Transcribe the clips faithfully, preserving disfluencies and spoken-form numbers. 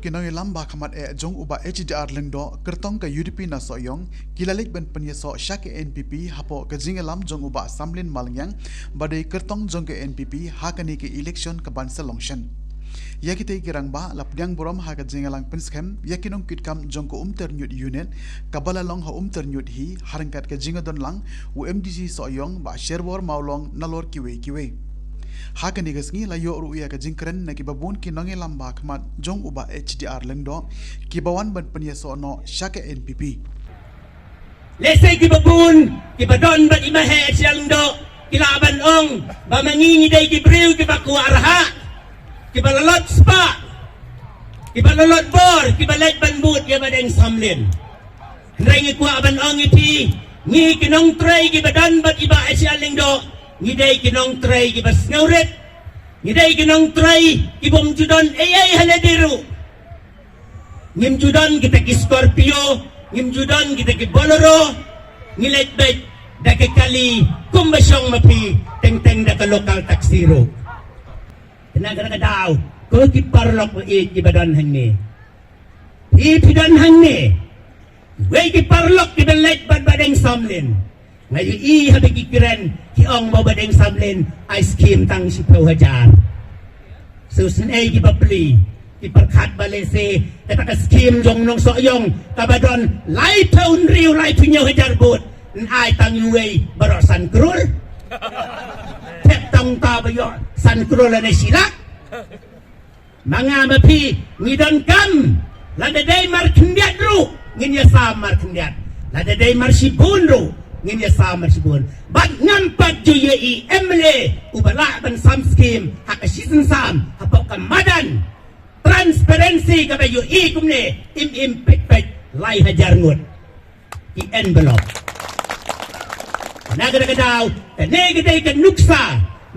Ki nongïalam ba khmat eh jong u Bah H D R Lyngdoh, kyrtong ka U D P na Sohiong, ki la leit ban pynïasoh sha ka N P P hapoh ka jingïalam jong u Bah Samlin Malngiang, ba dei kyrtong jong ka N P P ha kane ka election ka ban sa long shen. Ïa kitei ki rangbah la pdiang burom ha ka jingïalang pynskhem ïa ki nongkitkam jong ka Umtyrñiut Unit, kaba la long ha Umtyrñiut hi, ha ryngkat ka jingïadon lang u M D C Sohiong Bah Sherbor Mawlong nalor kiwei kiwei. Ha kane ka sngi la ïoh ruh ïa ka jingkren na ki babun ki nongïalam ba khmat jong u Bah H D R Lyngdoh, kiba wan ban pynïasoh noh sha ka N P P. Lehse ki babun kiba don bad i Bah H D R Lyngdoh ki lah ban ong ba ma ngi ngi dei ki briew kiba kwah rhah, kiba lalot spah, kiba lalot bor, kiba leit ban bud ïa Bah Deng Samlin. Hynrei ngi kwah ban ong ïa phi, ngi ki nongtrei kiba don bad i Bah H D R Lyngdoh, ngi dei ki nongtrei kiba sngewrit, ngi dei ki nongtrei kibym ju don ei ei ha lade ruh. Ngim ju don kita ki Scorpio, ngim ju don kita ki Bolero, ngi leit beit da ki kali kumba shong ma phi, teng teng da ka local taxi ruh. Te na kata ka daw, ko ki paralok ba ïeit kiba don hangne, phi phi don hangne, wei ki paralok kiba leit bad Bah Deng Samlin. Nga ïohi haba ki kren ki ong ba Bah Deng Samlin ai skim tang shiphew hajar. Sngewsynei ki bapli, ki pyrkhat ba lehse kata ka skim jong nong Sohiong kaba don laiphew hynriew laiphew hynñiew hajar vote, yn ai tang uwei baroh san klur. Thep tang uta ba ïoh san klur lane shi lak. Ma nga ma phi ngi donkam, lada dei mar khyndiat ruh ngin ïa sam mar khyndiat, lada dei mar shibun ruh ngin ïa sam mar shibun. Bad ngam pat ju ïohi M L A uba lah ban sam skim ha ka shisien sam hapoh ka madan transparency kaba ïohi kumne, im im peit peit lai hajar ngut ki envelope. Na kata ka daw, kane ka dei ka nuksa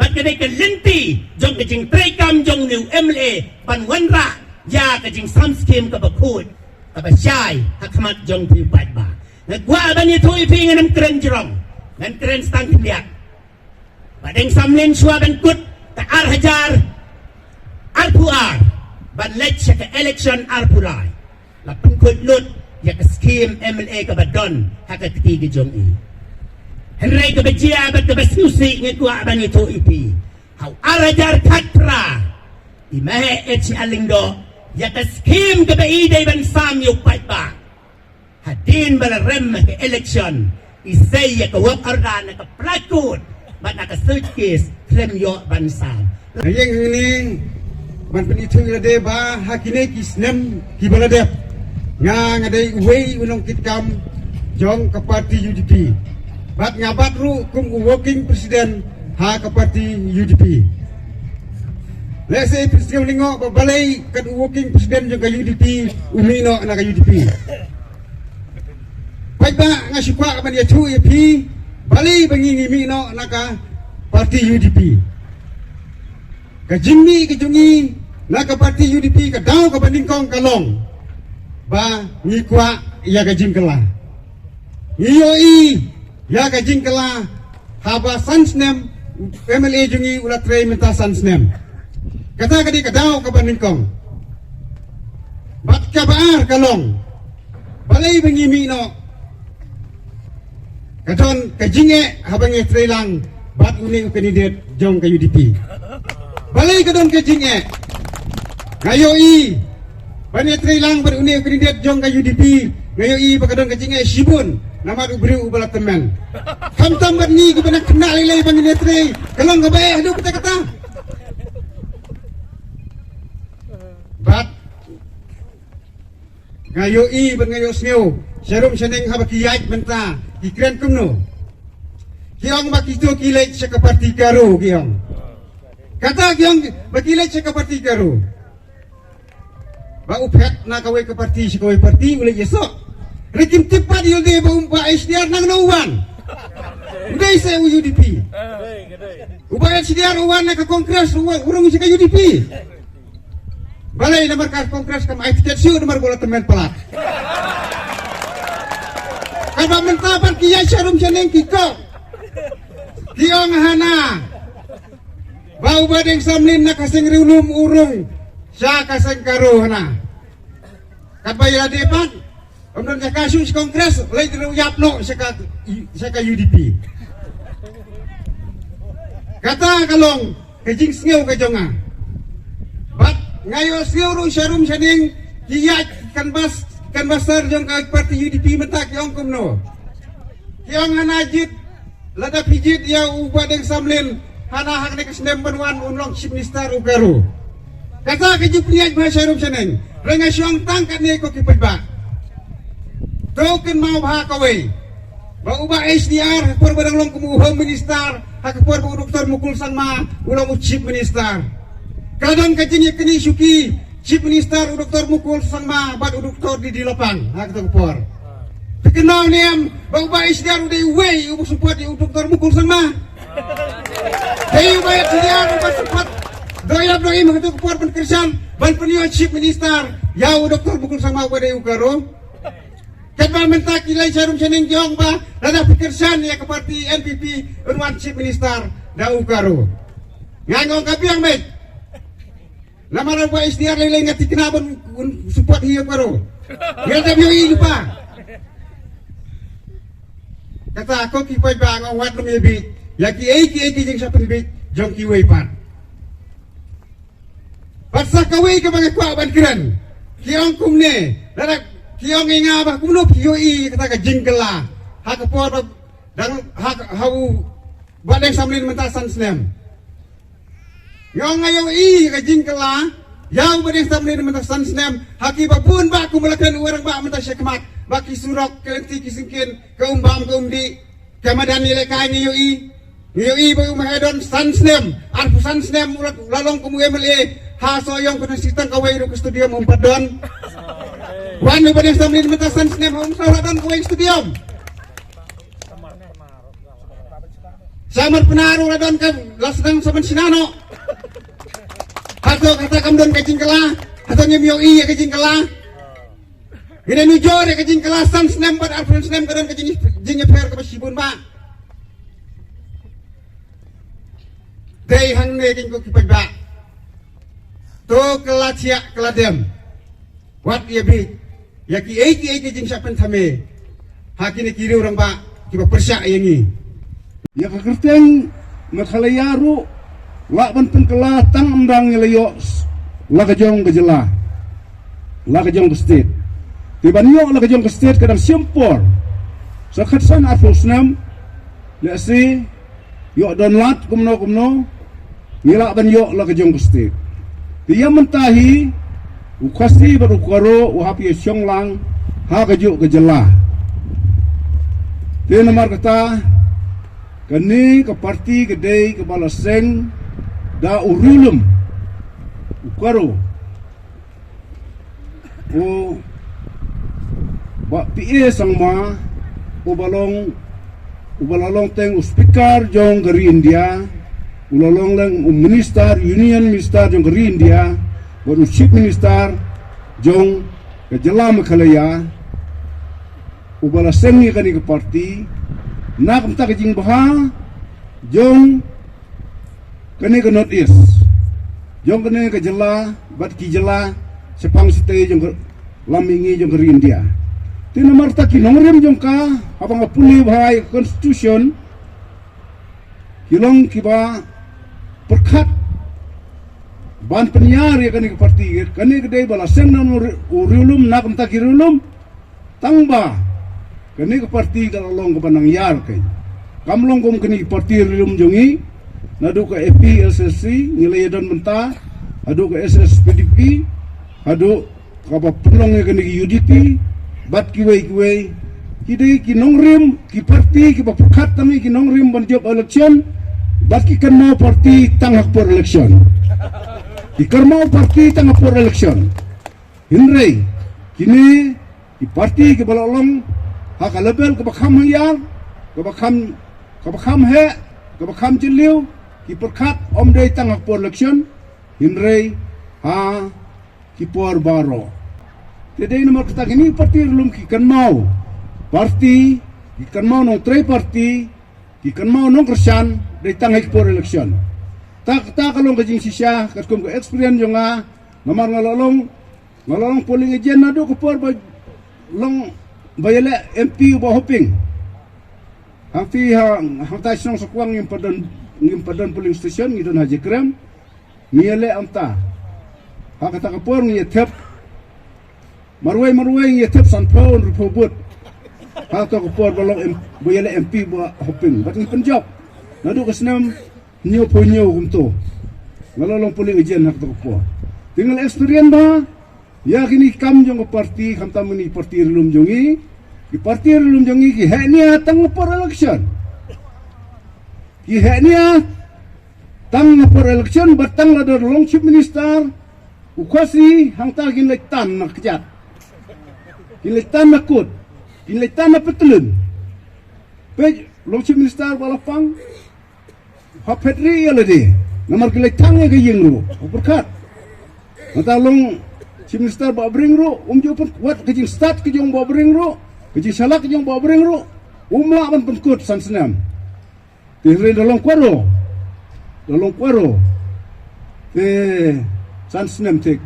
bad kane ka lynti jong ka jingtreikam jong u M L A ban wanrah ïa ka jingsam skim kaba khuid kaba shai ha khmat jong phi u paidbah. Nga kwah ban ïathuh ïa phi, ngan ym kren jrong, ngan kren stang khyndiat. Bah Deng Samlin shuwa ban kut ka ar hajar arphew ar ban leit sha ka election arphew lai, la pynkhuid lut ïa ka skim M L A kaba don ha ka kti ka jong i. Hynrei kaba jia bad kaba sngewsih nga kwah ban ïathuh ïa phi, ha u ar hajar khatphra i Bah H D R Lyngdoh, ïa ka skim kaba i dei ban sam ïa u paidbah, hadien ba la rem ha ka election, i sei ïa ka work order na ka plastic bad na ka suitcase khlem ïoh ban sam. Nga ïeng hangne ban pynithuh ïa lade ba ha kine ki snem kiba la dep, nga, nga dei uwei u nongkitkam jong ka party U D P bad nga bat ruh kum u working president ha ka party U D P. Lehse phi sngew lyngngoh ba balei kat u working president jong ka U D P u mih noh na ka U D P. Paidbah, nga shu kwah ban ïathuh ïa phi balei ba ngi ngi mih noh na ka party U D P. Ka jingmih ka jong ngi na ka party U D P, ka daw kaba nyngkong ka long ba ngi kwah ïa ka jingkylla. Ngi ïohi ïa ka jingkylla haba san snem u M L A jong ngi u la trei mynta san snem. Kata ka dei ka daw kaba nyngkong. Bad kaba ar ka long, balei ba ngi mih noh? Ka don ka jingeh haba ngi trei lang bad une u candidate jong ka U D P. Balei ka don ka jingeh? Nga ïohi ban ïatrei lang bad une u candidate jong ka U D P, nga ïohi ba ka don ka jingeh shibun namar u briew uba la tymmen. Khamtam bad ngi kiba nang khynnah lei lei ba ngin ïatrei, ka long kaba eh haduh katta katta. Bad nga ïohi bad nga ïohsngew sharum shaneng haba ki ïaid mynta ki kren kumno? Ki ong ba kito ki leit sha ka party KARO, ki ong. Kata ki ong ba ki leit sha ka party KARO. Ba u phet na kawei ka party sha kawei party u leit ïasoh. Hynrei kim tip pat ïa lade ba u Bah H D R nangno u wan. U dei se u U D P. U Bah H D R u wan na ka Congress, u wan, u rung sha ka U D P. Balei? Namar ka Congress kam ai tiket shuh namar ba u la tymmen palat. Kaba mynta pat ki ïaid sharum shaneng ki kok, ki ong hana ba u Bah Deng Samlin na ka seng Riewlum u rung sha ka seng KARO hana. Katba ïa dei pat, ym don jaka shuh sha Congress, leit ruh ïap noh sha ka, sha ka U D P. Kata ka long ka jingsngew ka jong nga. Bad nga ïohsngew ruh sharum shaneng ki ïaid canvass, canvasser jong ka party U D P mynta ki ong kumno. Ki ong hana jied, lada phi jied ïa u Bah Deng Samlin, hana ha kane ka snem ban wan un long Chief Minister u Garo. Kata ka jingpynïaid bha sharum shaneng. Hynrei nga shong tang katne ko ki paidbah. To kynmaw bha kawei. Ba u Bah H D R ha ka por ba dang long kum u Home Minister, ha ka por ba u Doktor Mukul Sangma u long u Chief Minister. Ka don ka jingïakynduh shuki Chief Minister u Doktor Mukul Sangma bad u Doktor D D Lapang ha kato ka por. Phi kynmaw ne em ba u Bah H D R u dei uwei u ba support ïa u Doktor Mukul Sangma? Dei u Bah H D R u ba support. Dei ïa, dei ma kato ka por ban kyrshan ban pynïoh Chief Minister ïa u Doktor Mukul Sangma u ba dei u Garo. Katba mynta ki leit sharum shaneng ki ong ba lada phi kyrshan ïa ka party N P P un wan Chief Minister da u Garo. Nga ong ka biang beit. Namar u Bah H D R lei lei nga thikna ban un support hi u Garo. Nga da biang i lupa. Kata ko ki paidbah nga ong wat nym ïa bit ïa kiei kiei ki jingshah pynbit jong kiwei pat. Bad sa kawei kaba nga kwah ban kren. Ki ong kumne, lada ki ong ïa nga ba kumno phi ïohi kata ka jingkylla ha ka por ba dang ha, ha u Bah Deng Samlin mynta san snem. Nga ong nga ïohi ka jingkylla ïa u Bah Deng Samlin mynta san snem ha kiba bun ba kumba la kren u rangbah mynta sha khmat, ba ki surok, ki lynti, ki syngkien, ka um bam ka um dih. Ka madan ïalehkai ngi ïohi. Ngi ïohi ba u Mahadon san snem, arphew san snem u la, u la long kum u M L A ha Sohiong, ka dang sitang kawei ruh ka stadium um pat don. Wan u Bah Deng Samlin mynta san snem ha Umsaw la don kawei ka stadium. Sha Marpna ruh la don, ka la sdang sa ban shna noh. Hato kata kam don ka jingkylla? Hato ngim ïohi ïa ka jingkylla? Ngin ïanujor ïa ka jingkylla san snem bad arphew snem, ka don ka jing, jingïapher kaba shibun ba. Dei hangne keiñ ko ki paidbah. To kylla thiah kylla dem. Wat ïa bit ïa kiei kiei ki jingshah pynthame ha kine ki riew rangbah kiba pyrshah ïa ngi. Ïa ka kyrteng Meghalaya ruh lah ban pynkylla tang ym dang ïa la ïoh s-, la ka jong ka jylla, la ka jong ka state. Te ban ïoh la ka jong ka state ka dang shim por. Sa khatsan arphew snem, lehse ïoh don lad kumno kumno, ngi lah ban ïoh la ka jong ka state. Te ïa mynta hi u Khasi bad u Garo u hap ïa shong lang ha kajuh ka jylla. Te namar kata kane ka party ka dei kaba la seng da u riewlum u Garo. U Bah P A Sangma, uba long, uba la long teng u speaker jong ka ri India, u la long leng u minister, union minister jong ka ri India, bad u chief minister jong ka jylla Meghalaya, uba la seng ïa kane ka party na ka bynta ka jingbha jong kane ka North East, jong kane ka jylla bad ki jylla shaphang shatei jong ka lam mihngi jong ka ri India. Te namar kata ki nongrim jong ka, haba nga pule bha ïa ka constitution, ki long kiba pyrkhat ban pynïar ïa kane ka party. Kane ka dei ba la seng na u ri-, u riewlum, na ka bynta ki riewlum. Tang ba kane ka party ka la long kaba nang ïar keiñ. Kam long kum kine ki party riewlum jong ngi, naduh ka A P H L C, ngi la ïadon bynta, haduh ka S S P D P, haduh kaba pynlong ïa kane ka U D P, bad kiwei kiwei. Ki dei ki nongrim, ki party kiba pyrkhat tang ïa ki nongrim ban jop election, bad ki kynmaw party tang ha ka por election. Ki kynmaw party tang ha ka por election. Hynrei kine ki party kiba la long ha ka level kaba kham ïar, kaba kham, kaba kham heh, kaba kham jylliew, ki pyrkhat ym dei tang ha ka por election, hynrei ha ki por baroh. Te dei namar kata kine ki party riewlum ki kynmaw party, ki kynmaw nongtrei party, ki kynmaw nongkyrshan dei tang ha ki por election. Ta, ta ka long ka jingshisha katkum ka experience jong nga, namar nga la long Nga la long polling agent naduh ka por ba long ba ïaleh M P uba hoping. Hangta ha, hangta shnong Sohkwang ngim pat don, ngim pat don polling station, ngi don ha Jyrkrem. Ngi ïaleh hangta. Ha kata ka por ngi ïa thep marwei marwei, ngi ïa thep sanphew hynriewphew vote. Ha kata ka por ba long M-, ba ïaleh M P uba hoping. Bad ngi pynjop naduh ka snem hynñiewphew hynñiew kumto. Nga la long polling agent ha kata ka por. Te nga la experience bha ïa kine ki kam jong ka party, khamtam kine ki party ri lum jong ngi. Ki party ri lum jong ngi ki heh nia tang ha por election. Ki heh nia tang ha por election, bad tang lada long Chief Minister u Khasi, hangta kin leit tan na kjat, kin leit tan na kut, kin leit tan na petlun. Peit, long Chief Minister ba la pang, ha phet ri ïa lade. Namar ki leit thang ïa ka ïing ruh, ha pyrkhat. Nangta long Chief Minister Bah Bring ruh, um ju pynwad ka jingstad ka jong Bah Bring ruh, ka jingshalak ka jong Bah Bring ruh, um lah ban pynkut san snem. Te hynrei da long kwaro, da long kwaro. Te san snem te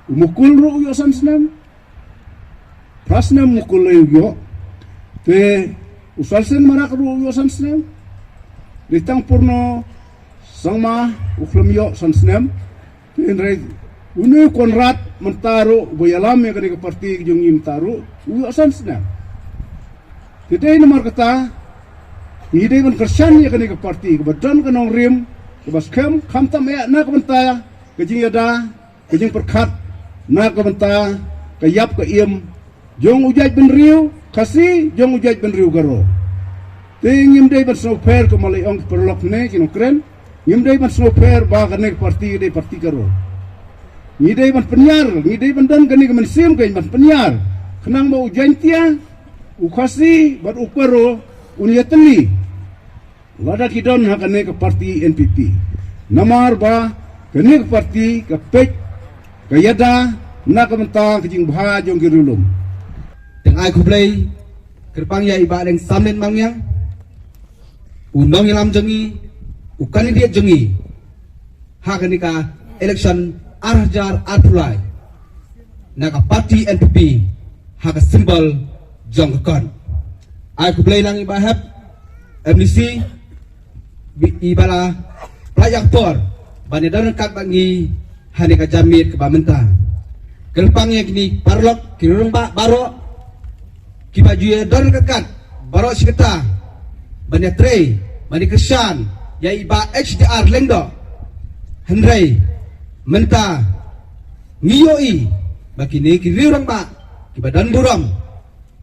u Mukul ruh u ïoh san snem. Phra snem Mukul lei u ïoh. Te u Salsen Marak ruh u ïoh san snem. Dei tang Purno Sangma u khlem ïoh san snem. Te hynrei une u Conrad mynta ruh uba ïalam ïa kane ka party ka jong ngi mynta ruh u ïoh san snem. Te dei namar kata ngi dei ban kyrshan ïa kane ka party kaba don ka nongrim kaba skhem, khamtam eh na ka bynta ka jingïada, ka jingpyrkhat na ka bynta ka ïap ka im jong u jaitbynriew Khasi, jong u jaitbynriew Garo. Te ngim dei ban sngewpher, kumba la ong ki paralok ne ki nongkren, ngim dei ban sngewpher ba kane ka party ka dei party Garo. Ngi dei ban pynïar, ngi dei ban don kane ka mynsiem ka ban pynïar, khnang ba u Jaintia, u Khasi bad u Garo un ïatylli lada ki don ha kane ka party N P P. Namar ba kane ka party ka peit, ka ïada na ka bynta ka jingbha jong ki riewlum. Te nga ai khublei kyrpang ïa i Bah Deng Samlin Mangngiang, u nongïalam jong ngi, u candidate jong ngi ha kane ka election ar hajar arphew lai na ka party N P P ha ka symbol jong ka kot. Ai khublei lang i Bah Hep, M D C, i ba la pynïaid por ban ïadon ryngkat bad ngi ha kane ka janmiet kaba mynta. Kyrpang ïa kine paralok, ki rangbah baroh kiba ju ïadon ryngkat kat baroh shi katta ban ïatrei, ban ïakyrshan ïa i Bah H D R Lyngdoh. Hynrei mynta ngi ïohi ba kine ki riew rangbah kiba don burom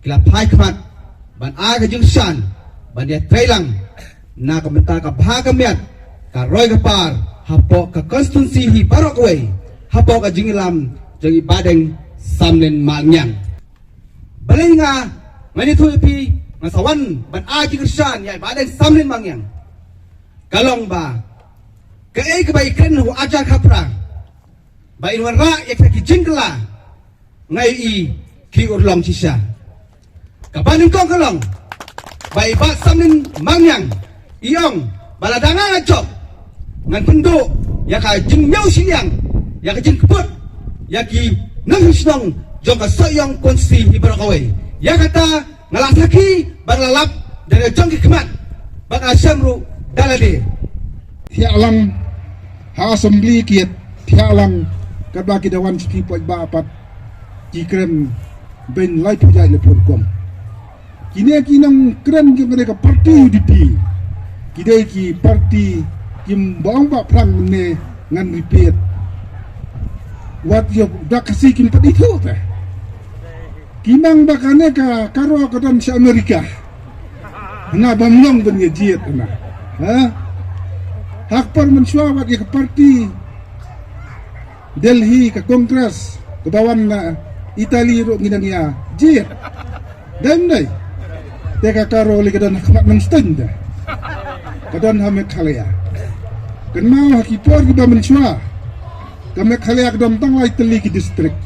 ki la phai khmat ban ai ka jingkyrshan ban ïatrei lang na ka bynta ka bha ka miat, ka roi ka par hapoh ka constituency hi baroh kawei, hapoh ka jingïalam jong i Bah Deng Samlin Mangngiang. Balei nga, nga ïathuh ïa phi, nga sa wan ban ai jingkyrshan ïa i Bah Deng Samlin Mangngiang? Ka long ba kaei kaba i kren ha u ar hajar khatphra ba in wanrah ïa kita ki jingkylla, nga ïohi ki urlong shisha. Kaba nyngkong ka long ba i Bah Samlin Mangngiang i ong ba lada nga la jop, ngan pynduh ïa ka jingñiaw shiliang, ïa ka jingkput ïa ki nongshong shnong jong ka Sohiong constituency hi baroh kawei. Ïa kata nga la sakhi bad la lap da la jong ki khmat bad nga la shem ruh da lade. Thiah lang ha assembly ki thiah lang katba ki da wan sha phi paidbah pat ki kren beiñ laiphew jait laiphew rukom. Kine ki nongkren jong kane ka party U D P ki dei ki party kim ba ong ba phrang mynne ngan repeat. Wat ïoh dak Khasi kim pat ithuh te. Ki nang ba kane ka Garo ka don sha Amerika. Hana bym long ban ïa jied hana. Ha? Ha ka por mynshuwa wat ïa ka party Delhi ka Congress kaba wan na Italy ruh ngi dang ïa jied. Dei ym dei? Te ka Garo lei ka don ha khmat nongstoiñ te. Ka don ha Meghalaya. Kynmaw ha ki por kiba mynshuwa ka Meghalaya ka don tang lai tylli ki district.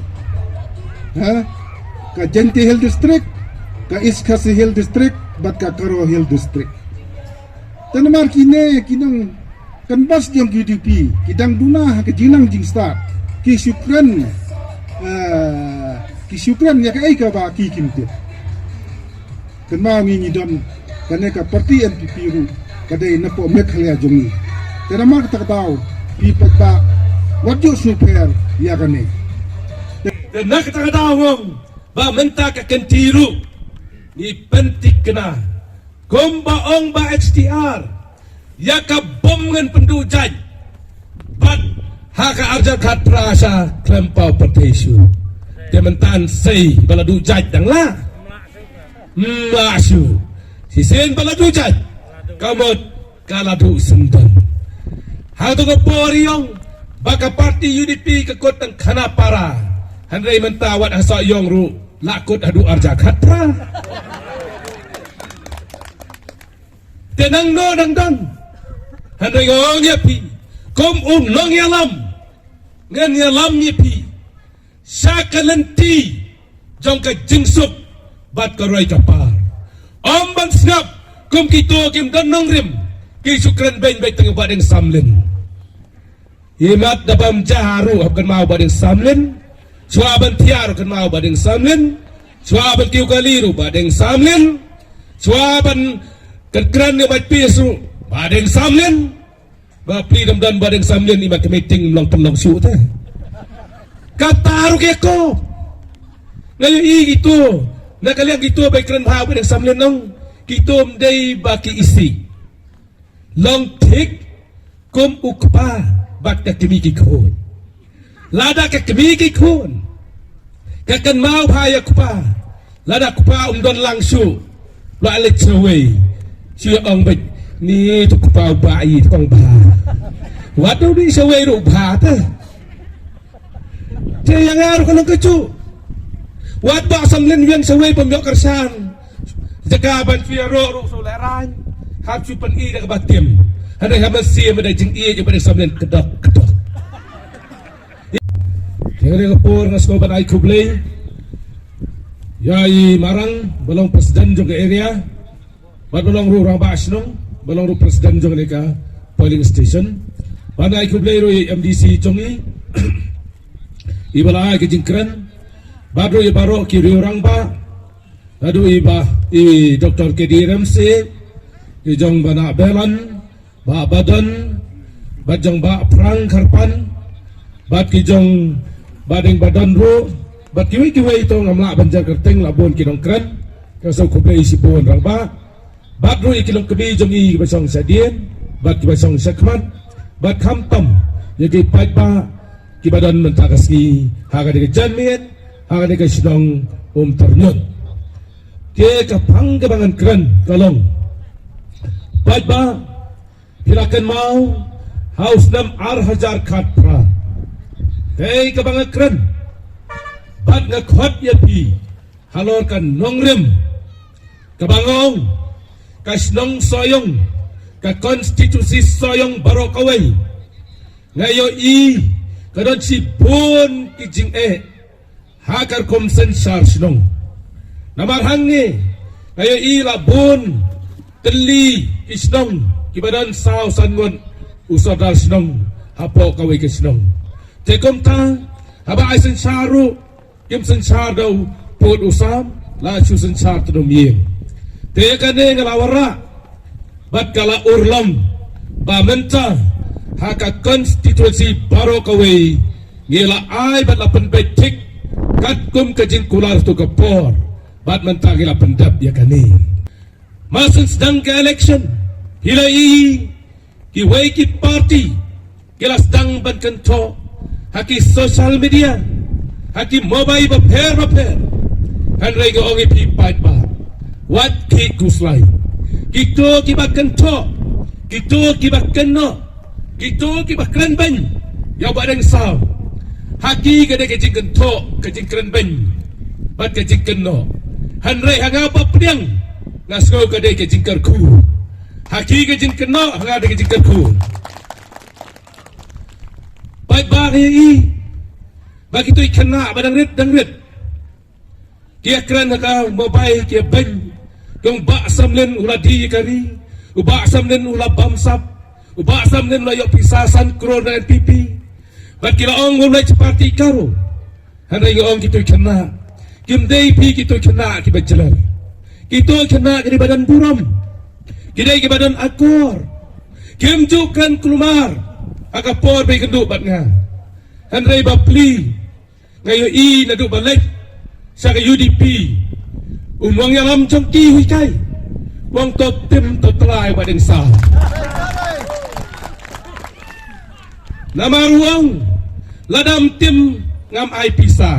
Ha? Ka Jaintia Hill District, ka East Khasi Hill District bad ka Garo Hill District. Te namar kine ki nong canvass jong ki U D P ki dang duna ha ka jingnang jingstad, ki shu kren Ah, ki shu kren ïa kaei kaba ki kim tip. Kynmaw ngi ngi don kane ka party N P P ruh ka dei na poh Meghalaya jong ngi. Te namar kata ka daw phi paidbah wat ju sngewpher ïa kane. Te na kata ka daw nga ong ba mynta ka kynti ruh ngi pynthikna kumba ong Bah H T R, ïa ka bom ngan pynduh jait. Bad ha ka arja khat pra sa khlem paw pyrthei shuh. Te mynta sei ba la duh jait dang la. Mla shuh. Shisien ba la duh jait ka mut ka la duh syndon. Hangto ka por ïong ba ka party U D P ka kut tang khana para. Hynrei mynta wat ha Sohiong ruh la kut haduh arja khat pra. Te nangno nang dang. Hynrei nga ong ïa phi kum u nongïalam ngan ïalam ïa phi sha ka lynti jong ka jingsuk bad ka roi ka par. Ym ban sngap kum kito kim don nongrim ki shu kren beiñ bad tang Bah Deng Samlin. Imat da bam ja ruh hap kynmaw Bah Deng Samlin. Shuwa ban thiar kynmaw Bah Deng Samlin. Shuwa ban kiew kali ruh Bah Deng Samlin. Shuwa ban kren kren ne mat pis ruh Bah Deng Samlin. Ba pli dam don Bah Deng Samlin imat ka meeting long pynlong shuh te. Kata ruh ke ko. Nga ïohi kito na ka liang kito ba kren bha Bah Deng Samlin nong kito ym dei ba ki isih. Long thik kum u kpa bad ka kmie ki khun. Lada ka kmie ki khun ka kynmaw bha ïa kpa, lada kpa um don lang shuh la leit shawei. Shu ïa ong bad ni tu kpa u ba i tu kong bha. Wat u dei shawei ruh bha te. Te ïa nga ruh ka long kajuh. Wat Bah Samlin ïeng shawei pynïoh kyrshan. Jaka ban shu ïaroh ruh shu lehrain. Hap shu pyni da kaba tim. Hynrei haba siem da jingïeit Bah Deng Samlin kdok kdok. Te nga dei ka por nga sngewbha ban ai khublei ïa i Marang ba long president jong ka area. Bad ba long ruh rangbah shnong ba long ruh president jong kane ka polling station. Bad ai khublei ruh ïa i M D C jong i iba la ai ka jingkren. Bad ruh ïa baroh ki riew rangbah. Naduh i Bah i Doctor K D Remse, i jong Bah Nahbelan, Bah Badon, bad jong Bah Prang Kharpan, bad ki jong Bah Deng Badon ruh, bad kiwei kiwei to ngam lah ban jar kyrteng la bun ki nongkren. Ka sngewkhublei shibun rangbah. Bad ruh ïa ki longkmie jong i kiba shong shadien bad kiba shong shakhmat bad khamtam ïa ki paidbah kiba don mynta ka sngi ha kane ka janmiet ha kane ka shnong Umtyrñut. Te ka pang kaba ngan kren ka long, paidbah, phi la kynmaw ha u snem ar hajar khatphra, kaei kaba nga kren bad nga khot ïa phi halor ka nongrim kaba nga ong ka shnong Sohiong, ka konstituensi Sohiong baroh kawei. Nga ïohi ka don shibun ki jingeh ha ka rukom synshar shnong. Namar hangne nga ïohi la bun tylli ki shnong kiba don saw san ngut u sordar shnong hapoh kawei ka shnong. Te kumta haba ai synshar ruh kim synshar da u pud u sam, la shu synshar tang da u ïing. Te ïa kane nga la wanrah bad ka la urlong ba mynta ha ka konstituensi baroh kawei ngi la ai bad la pynbeit thik katkum ka jingkular tu ka por bad mynta ngi la pyndep ïa kane. Mar shu sdang ka election, phi la ïohi kiwei ki party ki la sdang ban kynthoh ha ki social media, ha ki mobile bapher bapher. Hynrei nga ong ïa phi paidbah, wat khih khuslai. Kito kiba kynthoh, kito kiba kynnoh, kito kiba kren beiñ ïa u Bah Deng Saw, ha ki ka dei ka jingkynthoh, ka jingkren beiñ bad ka jingkynnoh. Hynrei ha nga ba pdiang nga sngew ka dei ka jingkyrkhu. Ha ki ka jingkynnoh, ha nga dei ka jingkyrkhu. Paidbah, ngi ïohi ba kito ki khynnah ba dang rit dang rit ki ïa kren ha ka mobile, ki ïa beiñ. Ki ong u Bah Samlin u la die ïa ka ri, u Bah Samlin u la bamsap, u Bah Samlin u la ïoh pisa san klur na N P P. Bad ki la ong um leit sha party ka ruh. Hynrei nga ong kito khynnah kim dei phi kito khynnah kiba jler. Kito khynnah ki dei ba don burom, ki dei kiba don akor. Kim ju kren kulmar ha ka por ba ïakynduh bad nga. Hynrei ba plie nga ïohi naduh ba leit sha ka U D P, u nongïalam jong ki u hikai, u ong to tim to tla ïa u Bah Deng Sah. Namar u ong lada ym tim ngam ai pisa.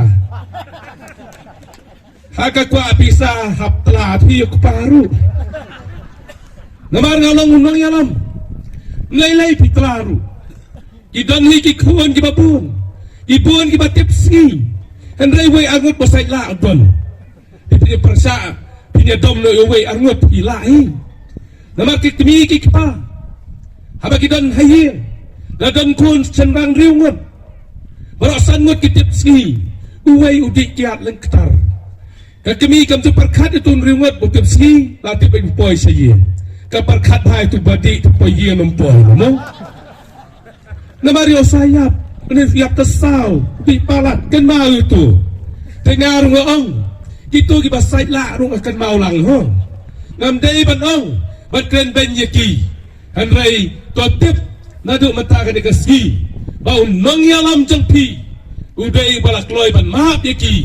Ha ka kwah pisa hap tla phi ïa u kpa ruh. Namar nga long u nongïalam. Ym lei lei phi tla ruh. Ki don hi ki khun kiba bun, ki bun kiba tip sngi. Hynrei wei arngut ba sait lah u don. Phin ïa pyrshah, phin ïa dom noh ïa wei arngut, phi lah hi. Namar ki kmie ki kpa, haba ki don ha ïing, la don khun shynrang hynriew ngut, baroh san ngut ki tip sngi. Uwei u dih kiad lyngktar. Ka kmie kam ju pyrkhat ïa utu u hynriew ngut ba u tip sngi, la tip ba u poi sha ïing. Ka pyrkhat bha ïa utu ba dih, utu poi ïing, ym poi, mo. Namar ïa u sa ïap, une ïap ta saw, u dih palat, kynmaw ïa utu. Te nga ruh nga ong, kito kiba sait lah ruh nga kynmaw lang, ho. Ngam dei ban ong ban kren beiñ ïa ki. Hynrei to tip naduh mynta kane ka sngi ba u nongïalam jong phi u dei uba la kloi ban map ïa ki,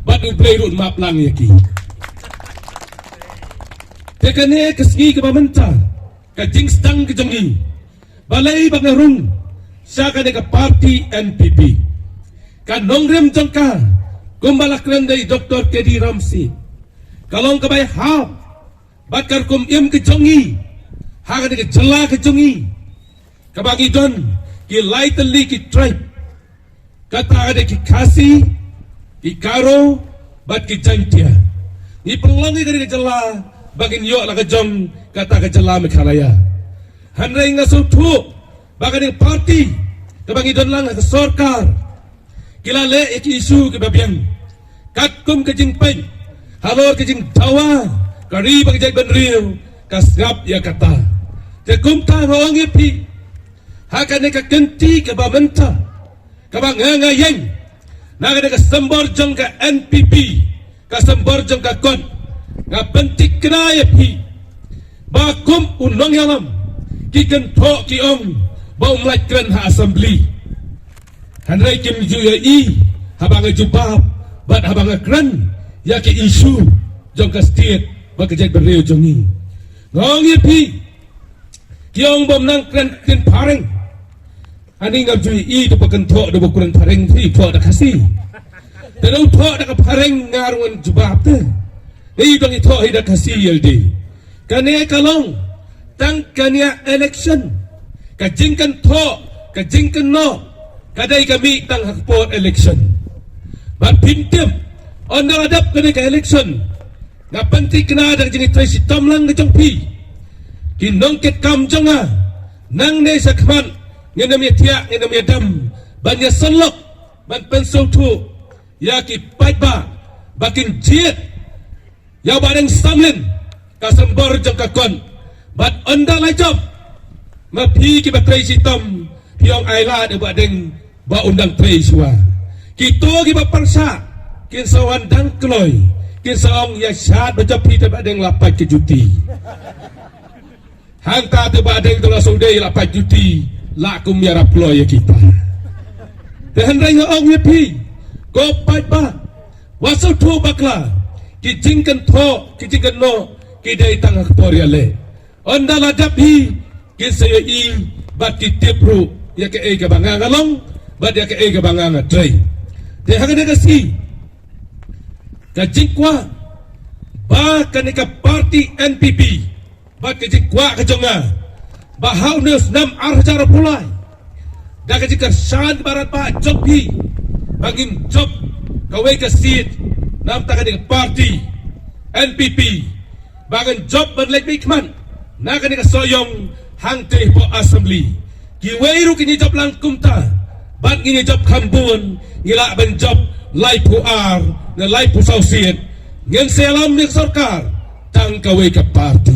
bad U Blei ruh un map lang ïa ki. Te kane ka sngi kaba mynta, ka jingsdang ka jong ngi, balei ba nga rung sha kane ka party N P P. Ka nongrim jong ka, kumba la kren da i Doktor K D Ramsay, ka long kaba ïahap bad ka rukom im ka jong ngi ha kane ka jylla ka jong ngi, kaba ngi don ki lai tylli ki tribe. Kata ka dei ki Khasi, ki Garo bad ki Jaiñtia. Ngi pynlong ïa kane ka jylla ba ngin ïoh la ka jong kata ka jylla Meghalaya. Hynrei nga sngewthuh ba kane ka party kaba ngi don lang ha ka sorkar, ki la leh ïa ki issue kiba biang, katkum ka jingpeit halor ka jingdawa ka ri bad ka jaitbynriew, ka sngap ïa kata. Te kumta nga ong ïa phi, ha kane ka kynti kaba mynta, kaba nga nga ïeng na kane ka symbol jong ka N P P, ka symbol jong ka kot, nga pynthikna ïa phi ba kum u nongïalam, ki kynthoh ki ong ba um lah kren ha assembly. Hynrei kim ju ïohi haba nga jubab bad haba nga kren ïa ki issue jong ka state bad ka jaitbynriew jong ngi. Nga ong ïa phi, ki ong ba ym nang kren ktien phareng. Ani ngam ju ïohi da ba kynthoh da ba kren phareng, phi thoh da Khasi. Te da u thoh da ka phareng nga ruh ngan jubab te. Ngi dang i thoh hi da Khasi ïalade. Kane ka long tang kane election. Ka jingkynthoh, ka jingkynnoh, ka dei ka mih tang ha ka por election. Bad phin tip, ynda la dep kane ka election, nga pynthikna da ka jingtrei shitom lang ka jong phi, ki nongkitkam jong nga, nangne shakhmat ngin ym ïa thiah, ngin ym ïa dem ban ïa sylloh, ban pynsngewthuh ïa ki paidbah ba kin jied ïa u Bah Deng Samlin, ka symbol jong ka kot. Bad ynda la jop, ma phi kiba trei shitom, phi ong ai lad ïa u Bah Deng ba un dang trei shuwa. Kito kiba pyrshah kin sa wan dang kloi, kin sa ong ïa shad ba jop phi te Bah Deng la pait ka juti. Hangta te Bah Deng te la shu dei la pait juti, la kum ïarap kloi ïa kita. Te hynrei nga ong ïa phi, ko paidbah, wat sngewthuh bakla, ki jingkynthoh, ki jingkynnoh, ki dei tang ha ka por ïaleh. Ynda la dep hi, kin sa ïohi bad ki tip ruh ïa kaei kaba nga nga long bad ïa kaei kaba nga nga trei. Te ha kane ka sngi, ka jingkwah ba kane ka party N P P, bad ka jingkwah ka jong nga ba ha une u snem ar hajar arphew lai, da ka jingkyrshan kaba radbah jong phi, ba ngin jop kawei ka seat na bynta kane ka party N P P, ba ngin jop ban leit mihkhmat na kane ka sohïong hangtei hapoh assembly. Kiwei ruh kin ïa jop lang kumta, bad ngin ïa jop kham bun, ngi lah ban jop laiphew ar ne laiphew saw seat. Ngin sa ïalam ïa ka sorkar tang kawei ka party.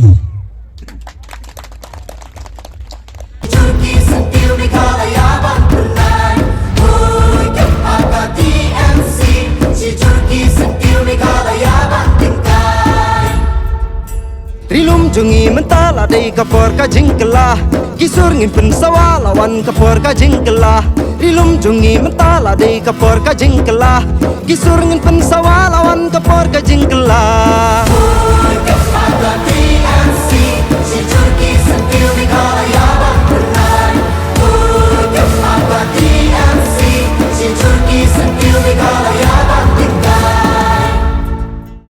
Jong ki syntiew Meghalaya ban pynlait, hooid, ka party T M C. Mynta la dei ka por ka jingkylla, ki sur ngin pynsawa la wan ka por ka jingkylla. Ri lum jong ngi mynta la dei ka por ka jingkylla, ki sur ngin pynsawa la wan ka por ka jingkylla.